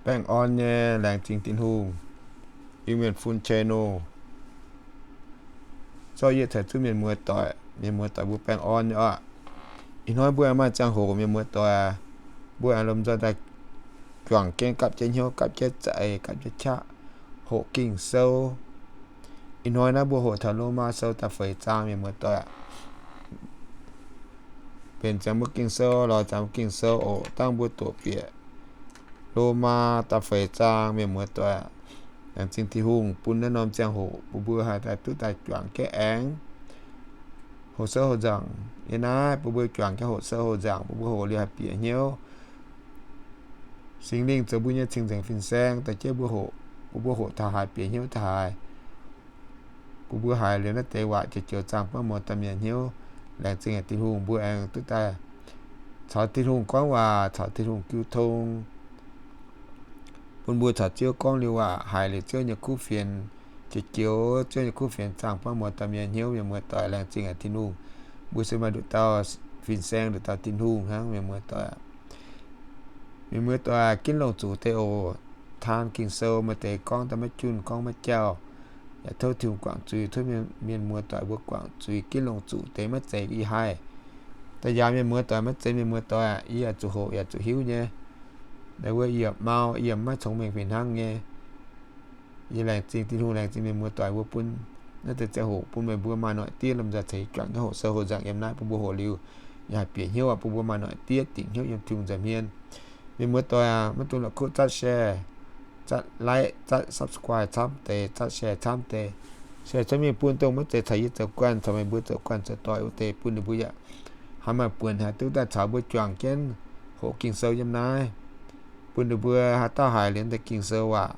Baengh orn nyei, laengz zingh Tin-Hungh. Iu-Mienh fun channel zorqv yietv caux zuov mienh muoz-doic, mienh muoz-doic mbuo baengh orn nyei oc. Ih hnoi mbuo aengx maaih ziangh hoc mienh muoz-doic, mbuo aengx lomh nzoih daaih juangc jienv gapv jienv hnyouv, gapv jienv za'eix, gapv jienv qaqv hoqc Ging-Sou. Ih hnoi naaiv mbuo hoqc taux Lomaa Sou da'feix zaang mienh muoz-doic. Benx ziangx mbuo Ging-Sou, lorz ziangx mbuo Ging-Sou oc. Dangh mbuo doqc bieqc Lomaa da'feix zaang mienh muoz-doic. Laengz zingh Tin-Hungh bun naaiv norm ziangh hoc bun mbuo haih daaih duqv daaih juangc jienv aengx hoqc sou hoqc nzangc. Yiem naaiv bun mbuo juangc jienv hoqc sou hoqc nzangc, bun mbuo hoqc liuz haih bieqc hnyouv. Singx Lingh zoux mbuo nyei cing-nzengc fin-saeng dorh jienv mbuo hoqc, bun mbuo hoqc taux haaix bieqc hnyouv taux haaix. Bun mbuo haiz liuz naaiv deix waac joux-joux zaangh buangv muoz-doic mienh hnyouv. Laengz zingh haic Tin-Hungh, mbuo aengx duqv daaih caux Tin-Hungh gorngv waac, caux Tin-Hungh jiu tong, bun mbuo caux Ziouv gorngv liuz waac, haiz liuz Ziouv nyei kuv fienx, joux-joux Ziouv nyei kuv fienx zaangh buangv muoz-doic mienh hnyouv. Mienh muoz-doic, laengz zingh haic Tin-Hungh, mbuo se maaih nduqc dauh fin-saeng, nduqc dauh Tin-Hungh hnangv. Mienh muoz-doic, mienh muoz-doic, ginv longc zuqc deix oc. Taan Ging-Sou maaih deix gorngv daaih maiv junh, gorngv maiv jauh. Yaac tov Tin-Hungh guangc zuiz, tov mienh muoz-doic mbuo guangc zuiz, ginv longc zuqc deix, maiv zeiz yie haih daaih njaaux mienh muoz-doic, maiv zeiz. Mienh muoz-doic, yie yaac zuqc hoqc, yaac zuqc hiuv nyei. Naaiv wuov yie yaac mau, yie yaac maiv cong-mengh fih hnangv nyei. Yie laengz zingh Tin-Hungh, laengz zingh mienh muoz-doic mbuo bun naaiv deix ziangh hoc bun meih mbuo maaih noic diev lomh nzoih ceix juangc jienv hoqc sou hoqc nzangc yiem naaiv, bun mbuo hoqc liuz yaac haih bieqc hnyouv aqv. Bun mbuo maaih noic diev dingc hnyouv yiem Tin-Hungh nza'hmien. Mienh muoz-doic aac, maiv dungx la'kuqv zatv share, zatv like, zatv subscribe camv deix, zatv share camv deix. Share cuotv mingh bun dongh maiv zeiz caux yie zoux guanh, caux meih mbuo zoux guanh zoux doic wuov deix, bun ninh mbuo yaac haih maaih buonc haih duqv daaih caux mbuo juangc jienv hoqc Ging-Sou yiem naaiv. Bun ninh mbuo haaix dauh haiz liuz deix Ging-Sou waac,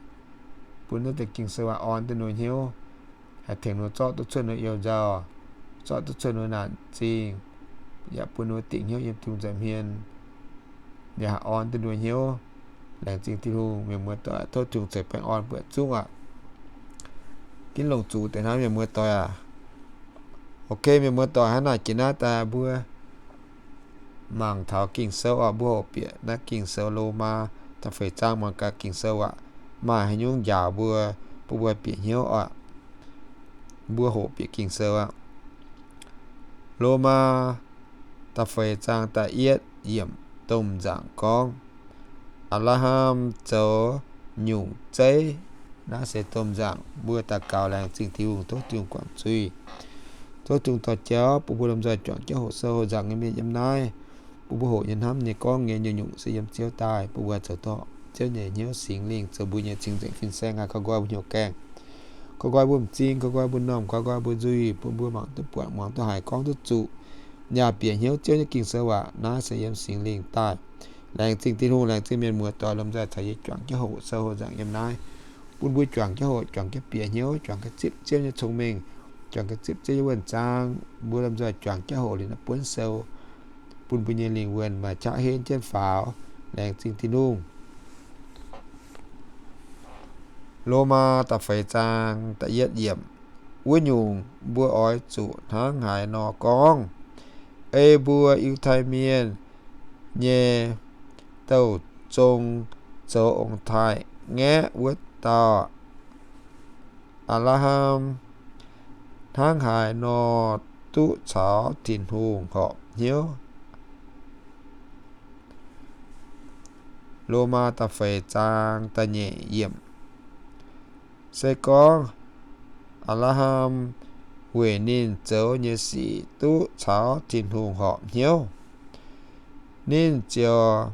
bun naaiv deix Ging-Sou waac orn duqv ninh mbuo hnyouv, haih tengx ninh mbuo zorqv duqv cuotv ninh mbuo you-nzauh, zorqv duqv cuotv ninh mbuo naanc zingh, yaac bun ninh mbuo dingc hnyouv yiem Tin-Hungh nza'hmien, yaac haih orn duqv ninh mbuo hnyouv. Laengz zingh Tin-Hungh. Mienh muoz-doic, tov Tin-Hungh ceix baengh orn mbuo yietc zungv aac. Ginv longc zuqc deix hnangv, mienh muoz-doic aac. Ok, mienh muoz-doic, hnangv naaic jiex naaiv daaih mbuo mangc taux Ging-Sou oc. Mbuo hoqc bieqc naaiv Ging-Sou Lomaa da'feix zaang, mangc gaax Ging-Sou aac maaih haaix nyungc njaaux mbuo, bun mbuo bieqc hnyouv oc. Mbuo hoqc bieqc Ging-Sou aqv. Lomaa da'feix zaang da'yietv yiemc domh nzaangc gorngv, Apc^laa^ham zoux nyungc zeiv. Naaiv se domh nzaangc mbuo daux gaux laengz zingh Tin-Hungh, tov Tin-Hungh guangc zuiz, tov Tin-Hungh dorh jauv bun mbuo lomh nzoih juangc jienv hoqc sou hoqc nzaangc nyei mienh yiem naaiv. Bun mbuo hoqc nyei hnamv nyei gorngv nyei nyungc-nyungc se yiem Ziouv daaih, bun mbuo zoux dorh Ziouv nyei hnyouv. Singx Lingh zoux mbuo nyei cing-nzengc fin-saeng, haih koi nqoi mbuo hnyouv gaengh, koi nqoi mbuo m'zing, koi nqoi mbuo m'normh, koi nqoi mbuo nzuih, bun mbuo mangc duqv buatc, muangx duqv haiz, gorngv duqv zuqc, yaac bieqc hnyouv Ziouv nyei Ging-Sou waac. Naaiv se yiem Singx Lingh daaih. Laengz zingh Tin-Hungh, laengz zingh mienh muoz-doic lomh nzoih caux yie juangc jienv hoqc sou hoqc nzaangc yiem naaiv. Bun mbuo juangc jienv hoqc, juangc jienv bieqc hnyouv, juangc jienv zipv Ziouv nyei cong-mengh, juangc jienv zipv Ziouv nyei wuonh zaang. Mbuo lomh nzoih juangc jienv hoqc liuz naaiv buonv sou, bun mbuo nyei lingh wuonh maaih qaqv henv jienv faaux. Laengz zingh Tin-Hungh. Lomaa da'feix zaang da'yietv yiemc. Wuov nyungc, mbuo oix zuqc hnangv haaix nor gorngv? Ei mbuo Yiutai Mienh nyei douh zong zoux ong-taaix-ngaeqv wuov dauh Apc^laa^ham hnangv haaix nor duqv caux Tin-Hungh horpc hnyouv? Lomaa da'feix zaang da'nyeic yiemc. Se gorngv Apc^laa^ham weic ninh zoux nyei sic duqv caux Tin-Hungh horpc hnyouv, ninh ziouc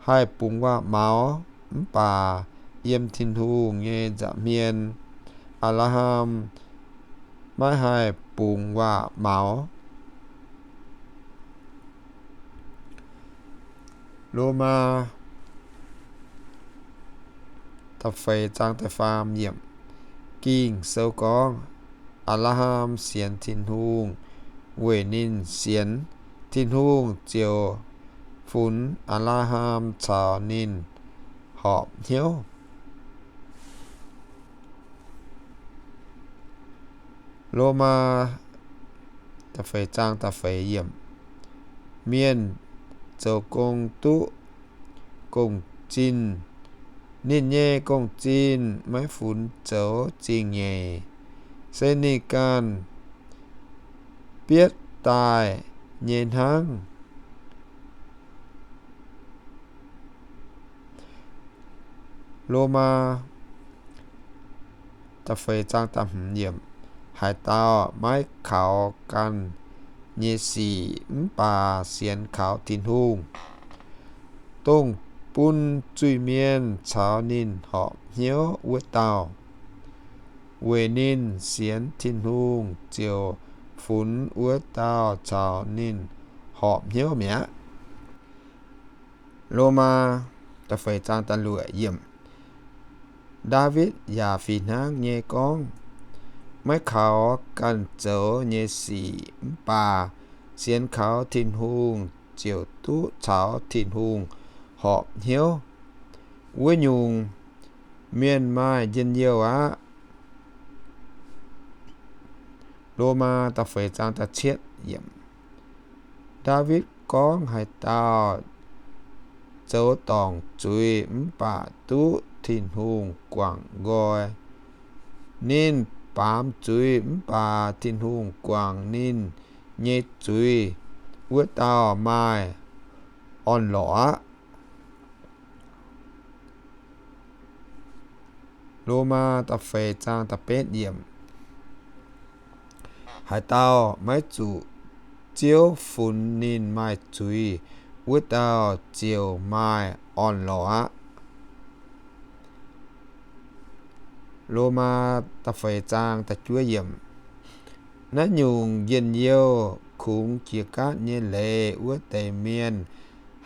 haih bungx waac-maux. Mv baac yiem Tin-Hungh nyei nza'hmien, Apc^laa^ham maiv haih bungx waac-maux. Lomaa da'feix zaang da'faam yiemc. Ging-Sou gorngv, Apc^laa^ham sienx Tin-Hungh. Weic ninh sienx Tin-Hungh ziouc funx Apc^laa^ham caux ninh horpc hnyouv. Lomaa da'feix zaang da'feix yiemc. Mienh zoux gong duqv gong-zinh Ninh nyei gong-zinh maiv funx zoux zingh nyeic, se ninh ganh bietv daaih nyei hnangv. Lomaa haaix dauh maiv kaux ganh nyei sic mv baac sienx kaux Tin-Hungh, dongh bun zuiz-mienh caux ninh horpc hnyouv wuov dauh, weic ninh sienx Tin-Hungh ziouc funx wuov dauh caux ninh horpc hnyouv mi'aqv. Lomaa Ndaawitv yaac fih hnangv nyei gorngv, maiv kaux ganh zoux nyei sic mv baac sienx kaux Tin-Hungh ziouc duqv caux Tin-Hungh horpc hnyouv. Wuov nyungc, mienh maaih njien-youh aqv. Lomaa da'feix zaang da'cietv yiemc. Ndaawitv gorngv haaix dauh zoux dorngc zuiz mv baac duqv Tin-Hungh guangc nqoi, ninh baamz zuiz mv baac Tin-Hungh guangc ninh nyei zuiz, wuov dauh maaih orn-lorqc aqv. Lomaa da'feix zaang da'betv yiemc. Haaix dauh maiv zuqc Ziouv funx ninh maaih zuiz, wuov dauh ziouc maaih orn-lorqc aqv. Lomaa da'feix zaang da'juov yiemc. Naaiv nyungc njien-youh kungx jiex gaatv nyei leiz wuov deix mienh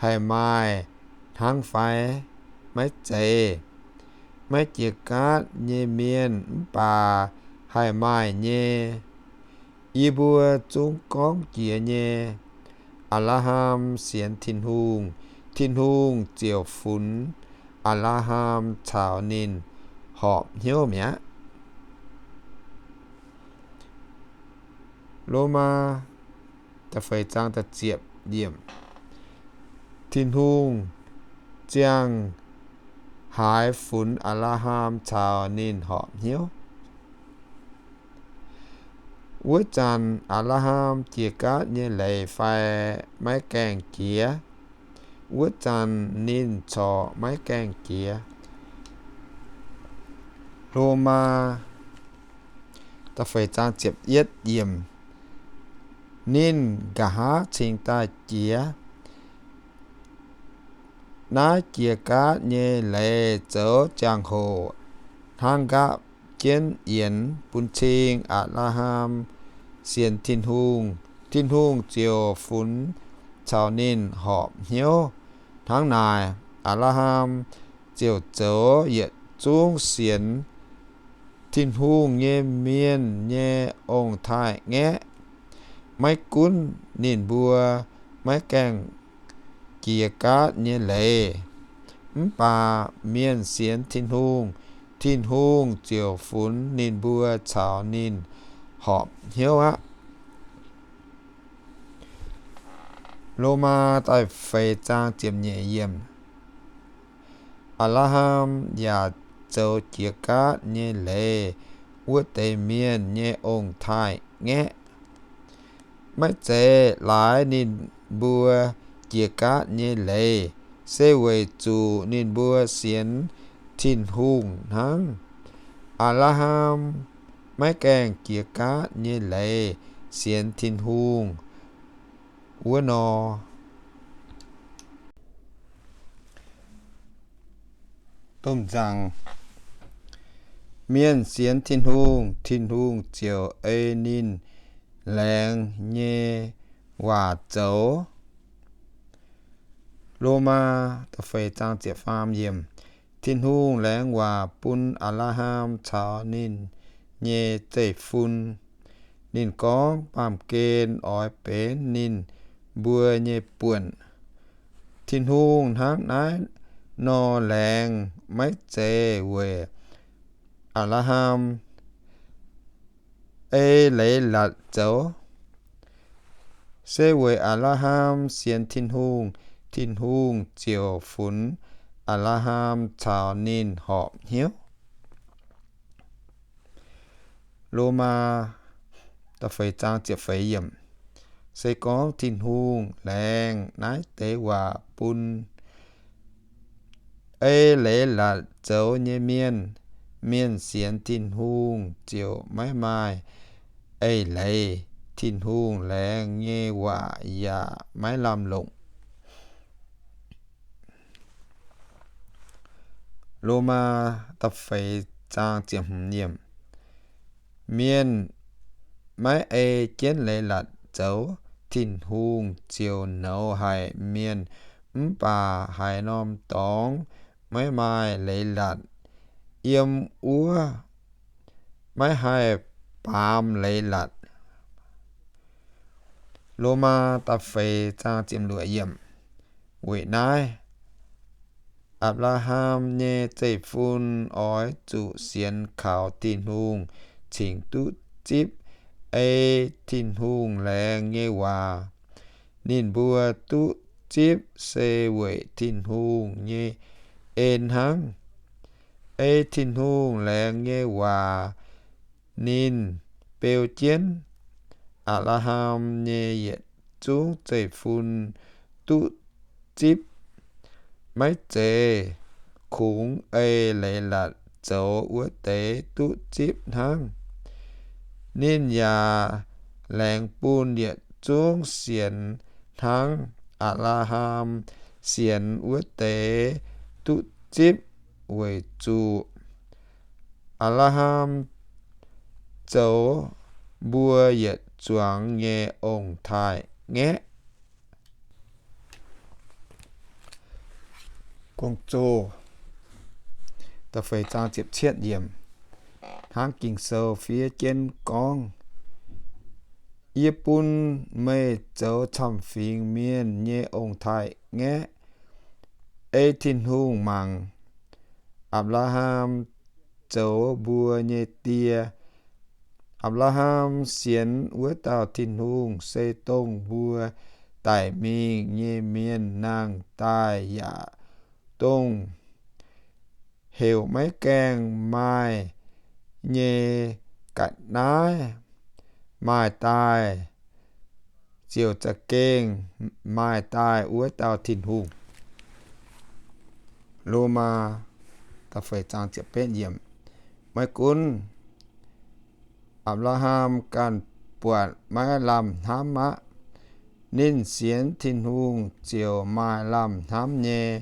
haih maaih hnangv fai? Maiv zeiz. Maiv jiex gaatv nyei mienh mv baac haih maaih nyei. Yie mbuo zungv gorngv jiex nyei, Apc^laa^ham sienx Tin-Hungh, Tin-Hungh ziouc funx Apc^laa^ham caux ninh horpc hnyouv mi'aqv. Lomaa da'feix zaang da'ziepc yiemc. Tin-Hungh ziangh haaix funx Apc^laa^ham caux ninh horpc hnyouv? Wuov zanc Apc^laa^ham jiex gaatv nyei leiz fai maiv gaengh jiex? Wuov zanc ninh corc maiv gaengh jiex. Lomaa da'feix zaang ziepc yietv yiemc. Ninh nqa'haav cingx daaih jiex. Naaiv jiex gaatv nyei leiz zoux jangx-hoc hnangv nqaapv jienv yienx bun cing Apc^laa^ham sienx Tin-Hungh, Tin-Hungh ziouc funx caux ninh horpc hnyouv. Hnangv naaic, Apc^laa^ham ziouc zoux yietc zungv sienx Tin-Hungh nyei mienh nyei ong-taaix-ngaeqv. Maiv gunv ninh mbuo maiv gaengh jiex gaatv nyei leiz, mv baac mienh sienx Tin-Hungh, Tin-Hungh ziouc funx ninh mbuo caux ninh horpc hnyouv aqv. Lomaa da'feix zaang ziepc nyeic yiemc. Apc^laa^ham yaac zoux jiex gaatv nyei leiz wuov deix mienh nyei ong-taaix-ngaeqv. Maiv zeiz laaix ninh mbuo jiex gaatv nyei leiz, se weic zuqc ninh mbuo sienx Tin-Hungh hnangv. Apc^laa^ham maiv gaengh jiex gaatv nyei leiz sienx Tin-Hungh wuov nor. Domh nzaangc, mienh sienx Tin-Hungh, Tin-Hungh ziouc ei ninh laengz nyei waac zoux. Lomaa da'feix zaang ziepc faam yiemc. Tin-Hungh laengz waac bun Apc^laa^ham caux ninh nyei zeiv-fun. Ninh gorngv, baamh gen oix benx ninh mbuo nyei buonc. Tin-Hungh hnangv naaiv nor laengz maiv zeiz weic Apc^laa^ham ei leiz-latc zoux, se weic Apc^laa^ham sienx Tin-Hungh, Tin-Hungh ziouc funx Apc^laa^ham caux ninh horpc hnyouv. Lomaa se gorngv Tin-Hungh laengz naaiv deix waac bun ei leiz-latc zoux nyei mienh, mienh sienx Tin-Hungh ziouc maiv maaih eix leiz. Tin-Hungh laengz nyei waac yaac maiv lamh longc. Lomaa da'feix zaang ziepc hmz yiemc. Mienh maiv ei jienv leiz-latc zoux, Tin-Hungh ziouc nouz haic mienh. Mv baac haaix norm dorngx maiv maaih leiz-latc, yiem wuov maiv haih baamz leiz-latc. Lomaa da'feix zaang ziepc luoqc yiemc. Weic naaiv, Apc^laa^ham nyei zeiv-fun oix zuqc sienx kaux Tin-Hungh cingx duqv zipv ei Tin-Hungh laengz nyei waac. Ninh mbuo duqv zipv se weic Tin-Hungh nyei en hnangv. Ei Tin-Hungh laengz nyei waac ninh beu jienv Apc^laa^ham nyei yietc zungv zeiv-fun duqv zipv. Maiv zeiz kungx ei leiz-latc zoux wuov deix duqv zipv hnangv. Ninh yaac laengz bun yietc zungv sienx hnangv Apc^laa^ham sienx wuov deix duqv zipv, weic zuqc Apc^laa^ham zoux mbuo yietc zuangx nyei ong-taaix-ngaeqv. Hnangv Ging-Sou fiev jienv gorngv, Yie bun meih zoux camv-fingx mienh nyei ong-taaix-ngaeqv. Ei Tin-Hungh mangc Apc^laa^ham zoux mbuo nyei die. Apc^laa^ham sienx wuov dauh Tin-Hungh se dongh mbuo daic mingh nyei mienh nangh daaih yaac dongh heuc maiv gaengh maaih nyei ga'naaiv maaih daaih, ziouc za'gengh maaih daaih wuov dauh Tin-Hungh. Lomaa Maiv gunv Apc^laa^ham ganh buatc maiv lamh hnamv aqv, ninh sienx Tin-Hungh ziouc maaih lamh hnamv nyei,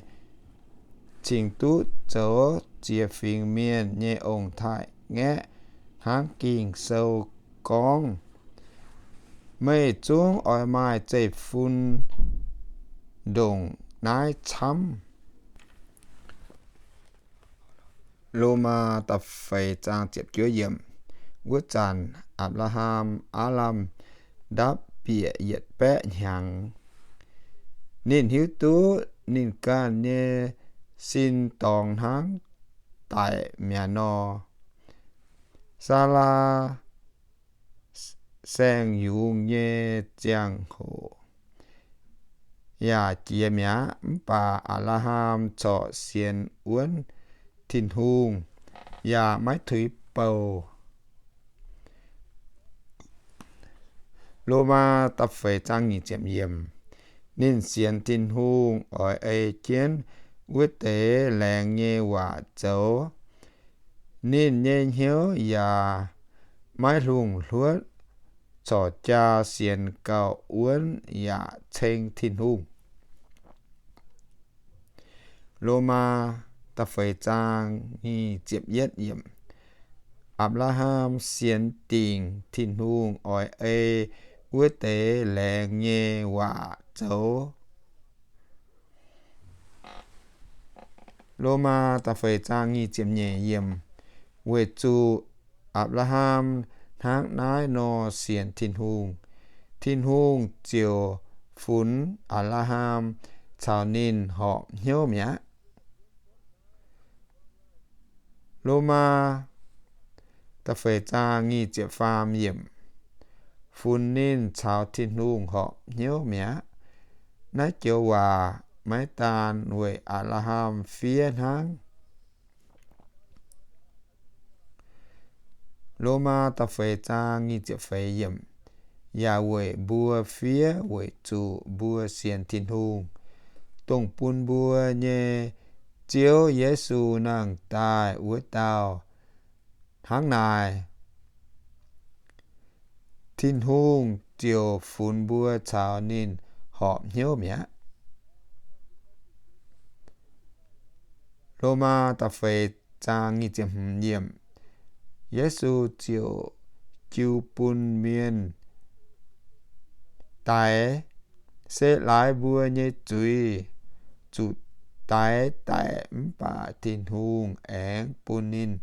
cingx duqv zoux ziex fingx mienh nyei ong-taaix-ngaeqv hnangv Ging-Sou gorngv. Meih zungv oix maaih zeiv-fun ndongc naaiv camv. Lomaa da'feix zaang ziepc juov yiemc. Wuov zanc Apc^laa^ham aav lamh ndapv bieqc yietc baeqv hnyangx. Ninh hiuv duqv ninh ganh nyei sin dorngx hnangv daic mi'aqv nor. Saalaa saeng-yungz nyei ziangh hoc yaac jiex mi'aqv. Mv baac Apc^laa^ham corc sienx wuonv Tin-Hungh yaac maiv tuix bouc. Lomaa da'feix zaang nyic ziepc yiemc. Ninh sienx Tin-Hungh oix ei jienv wuov deix laengz nyei waac zoux. Ninh nyei hnyouv yaac maiv hlungx hluotv, corc jaa sienx gauh wuonv yaac ceng Tin-Hungh. Lomaa da'feix zaang nyic ziepc yietv yiemc. Apc^laa^ham sienx dingc Tin-Hungh oix ei wuov deix laengz nyei waac zoux. Lomaa da'feix zaang nyic ziepc nyeic yiemc. Weic zuqc Apc^laa^ham hnangv naaiv nor sienx Tin-Hungh, Tin-Hungh ziouc funx Apc^laa^ham caux ninh horpc hnyouv mi'aqv. Lomaa da'feix zaang nyic ziepc faam yiemc. Funx ninh caux Tin-Hungh horpc hnyouv mi'aqv. Naaiv joux waac maiv daan weic Apc^laa^ham fiev hnangv. Lomaa da'feix zaang nyic ziepc feix yiemc, yaac weic mbuo fiev weic zuqc mbuo sienx Tin-Hungh, dongh bun mbuo nyei Ziouv Yesu nangh daaih wuov dauh. Hnangv naaic, Tin-Hungh ziouc funx mbuo caux ninh horpc hnyouv mi'aqv. Lomaa da'feix zaang nyic ziepc hmz yiemc, Yesu ziouc jiu bun mienh daix, se laaix mbuo nyei zuiz zuqc daix daic, mv baac Tin-Hungh aengx bun ninh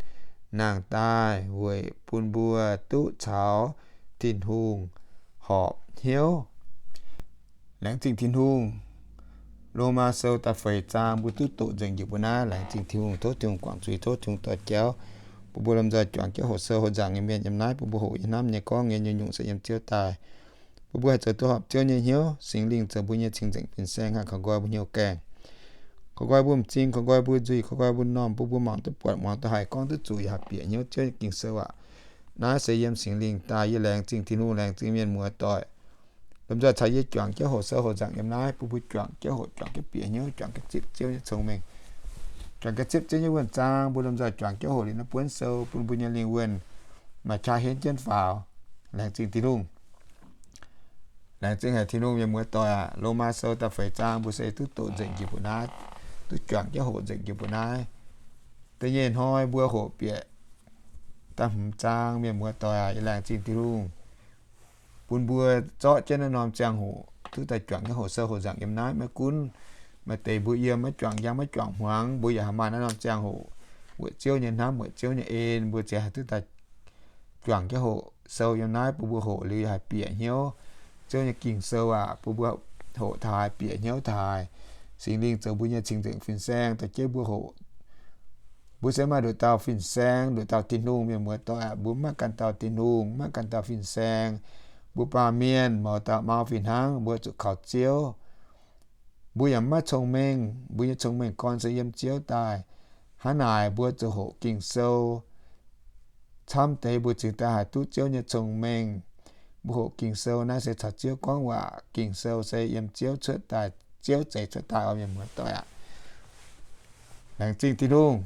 nangh daaih weic bun mbuo duqv caux Tin-Hungh horpc hnyouv. Laengz zingh Tin-Hungh. Lomaa Sou da'feix zaang mbuo duqv doqc nzengc njiec mbuo naaiv. Laengz zingh Tin-Hungh, tov Tin-Hungh guangc zuiz, tov Tin-Hungh dorh jauv bun mbuo lomh nzoih juangc jienv hoqc sou hoqc nzaangc nyei mienh yiem naaiv, bun mbuo hoqc yiem hnamv nyei, gorngv nyei, nyungc-nyungc se yiem Ziouv daaih. Bun mbuo haih zoux duqv horpc Ziouv nyei hnyouv. Singx Lingh zoux mbuo nyei cing-nzengc fin-saeng, haih kaux nqoi mbuo hnyouv gaengh, kaux nqoi mbuo m'zing, kaux nqoi mbuo nzuih, kaux nqoi mbuo m'normh, bun mbuo mangc duqv buatc, muangx duqv haiz, gorngv duqv zuqc, yaac haih bieqc hnyouv Ziouv nyei Ging-Sou aac. Naaiv se yiem Singx Lingh daaih. Yie laengz zingh Tin-Hungh, laengz zingh mienh muoz-doic lomh nzoih caux yie juangc jienv hoqc sou hoqc nzaangc yiem naaiv, bun mbuo juangc jienv hoqc, juangc jienv bieqc hnyouv, juangc jienv zipv Ziouv nyei cong-mengh, juangc jienv zipv Ziouv nyei wuonh zaang. Mbuo lomh nzoih juangc jienv hoqc liuz naaiv buonv sou, bun mbuo nyei lingh wuonh maaih qaqv henv jienv faaux. Laengz zingh Tin-Hungh. Laengz zingh haic Tin-Hungh, mienh muoz-doic aac. Lomaa Sou da'feix zaang mbuo se duqv doqc nzengc njiec mbuo naaiv, duqv juangc jienv hoqc nzengc njiec mbuo naaiv. Da'nyeic hnoi mbuo hoqc bieqc da'hmz zaang, mienh muoz-doic aac. Yie laengz zingh Tin-Hungh bun mbuo zorqv jienv naaiv norm ziangh hoc duqv daaih juangc jienv hoqc sou hoqc nzaangc yiem naaiv. Maiv gunv maaih deix mbuo yiem maiv juangc njang, maiv juangc hmuangx, mbuo yaac haih maaih naaiv norm ziangh hoc weic Ziouv nyei hnamv, weic Ziouv nyei en, mbuo ziouc haih duqv daaih juangc jienv hoqc sou yiem naaiv. Bun mbuo hoqc liuz yaac haih bieqc hnyouv Ziouv nyei Ging-Sou aac. Bun mbuo hoqc taux haih bieqc hnyouv taux haiz Singx Lingh zoux mbuo nyei cing-nzengc fin-saeng dorh jienv mbuo hoqc. Mbuo se maaih nduqc dauh fin-saeng, nduqc dauh Tin-Hungh, mienh muoz-doic aac. Mbuo maiv maaih ganh dauh Tin-Hungh, maiv maaih ganh dauh fin-saeng. Mbuo baamh mienh mouz dauh mau fih hnangv, mbuo zuqc kaux Ziouv. Mbuo yaac maiv cong-mengh, mbuo nyei cong-mengh gorn se yiem Ziouv daaih. Hnangv naaic mbuo zuqc hoqc Ging-Sou camv deix mbuo cingx daaih haih duqv Ziouv nyei cong-mengh. Mbuo hoqc Ging-Sou naaiv se caux Ziouv gorngv waac. Ging-Sou se yiem Ziouv cuotv daaih, Ziouv zeix cuotv daaih oc, mienh muoz-doic aac. Laengz zingh Tin-Hungh.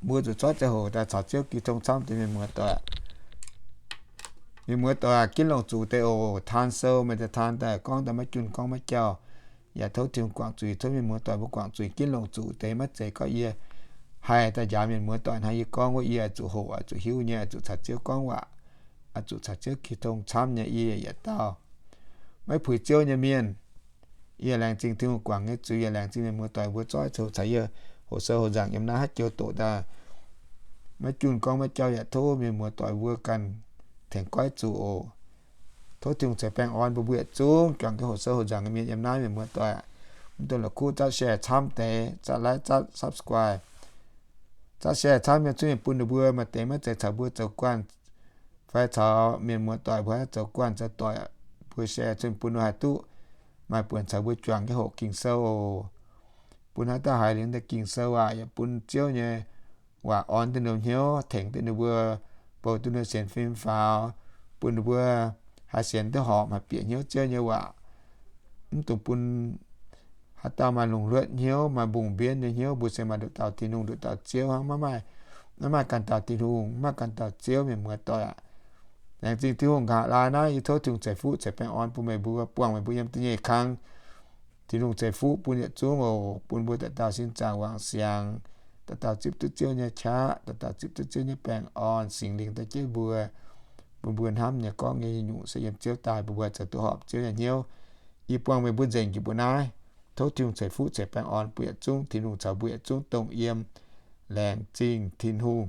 Mbuo zuqc zorqv ziangh hoc daaih caux Ziouv gi tong camv deix, mienh muoz-doic aac. Mienh muoz-doic aac, ginv longc zuqc deix oc. Taan sou meih daaih taan daaih gorngv daaih maiv junh gorngv maiv jauh, yaac tov Tin-Hungh guangc zuiz, tov mienh muoz-doic mbuo guangc zuiz, ginv longc zuqc deix maiv zeiz gorngv yie haih daaih njaaux mienh muoz-doic hnangv. Yie gorngv wuov yie zuqc hoqc, zuqc hiuv nyei, zuqc caux Ziouv gorngv waac, zuqc caux Ziouv gi tong camv nyei. Yie yietc dauh maiv puix Ziouv nyei mienh. Yie laengz zingh Tin-Hungh guangc nyei zuiz, yie laengz zingh mienh muoz-doic mbuo zorqv ziangh hoc caux yie hoqc sou hoqc nzaangc yiem naaiv haaix joux doqc daaih maiv junh gorngv maiv jauh, yaac tov mienh muoz-doic mbuo ganh tengx goiv zuqc oc. Tov Tin-Hungh ceix baengh orn bun mbuo yietc zungv juangc jienv hoqc sou hoqc nzaangc nyei mienh yiem naaiv, mienh muoz-doic aac. Mv dungx la'kuqv zatv share camv deix, zatv like, zatv subscribe, zatv share camv nyei cun mienh bun ninh mbuo maaih deix maiv zeiz caux mbuo zoux guanh fai caux mienh muoz-doic mbuo haih zoux guanh zoux doic, mbuo share cun bun ninh haih duqv maaih buonc caux mbuo juangc jienv hoqc Ging-Sou oc. Bun haaix dauh haiz liuz deix Ging-Sou aac, yaac bun Ziouv nyei waac orn duqv ninh mbuo hnyouv, tengx duqv ninh mbuo, bou duqv ninh mbuo sienx fim faaux, bun ninh mbuo haih sienx duqv horpc, haih bieqc hnyouv Ziouv nyei waac. Mv dungx bun haaix dauh maaih lungh hluotv hnyouv, maaih mbungh mbienv nyei hnyouv. Mbuo se maaih nduqc dauh Tin-Hungh, nduqc dauh Ziouv hnangv, maiv maaih, maiv maaih ganh dauh Tin-Hungh, maiv maaih ganh dauh Ziouv, mienh muoz-doic aac. Laengz zingh Tin-Hungh nqa'haav laai naaiv. Yie tov Tin-Hungh ceix fuqv ceix baengh orn bun meih mbuo, buangh meih mbuo yiem da'nyeic kang. Tin-Hungh ceix fuqv bun yietc zungv oc. Bun mbuo dauh dauh sin zaangc wangc siangx, dauh dauh zipv duqv Ziouv nyei qaqv, dauh dauh zipv duqv Ziouv nyei baengh orn. Singx Lingh dorh jienv mbuo, bun mbuo hnamv nyei, gorngv nyei, nyungc-nyungc se yiem Ziouv daaih, bun mbuo zoux duqv horpc Ziouv nyei hnyouv. Yie buangh meih mbuo nzengc njiec mbuo naaiv. Tov Tin-Hungh ceix fuqv ceix baengh orn bun yietc zungv. Tin-Hungh caux mbuo yietc zungv dongh yiem. Laengz zingh Tin-Hungh.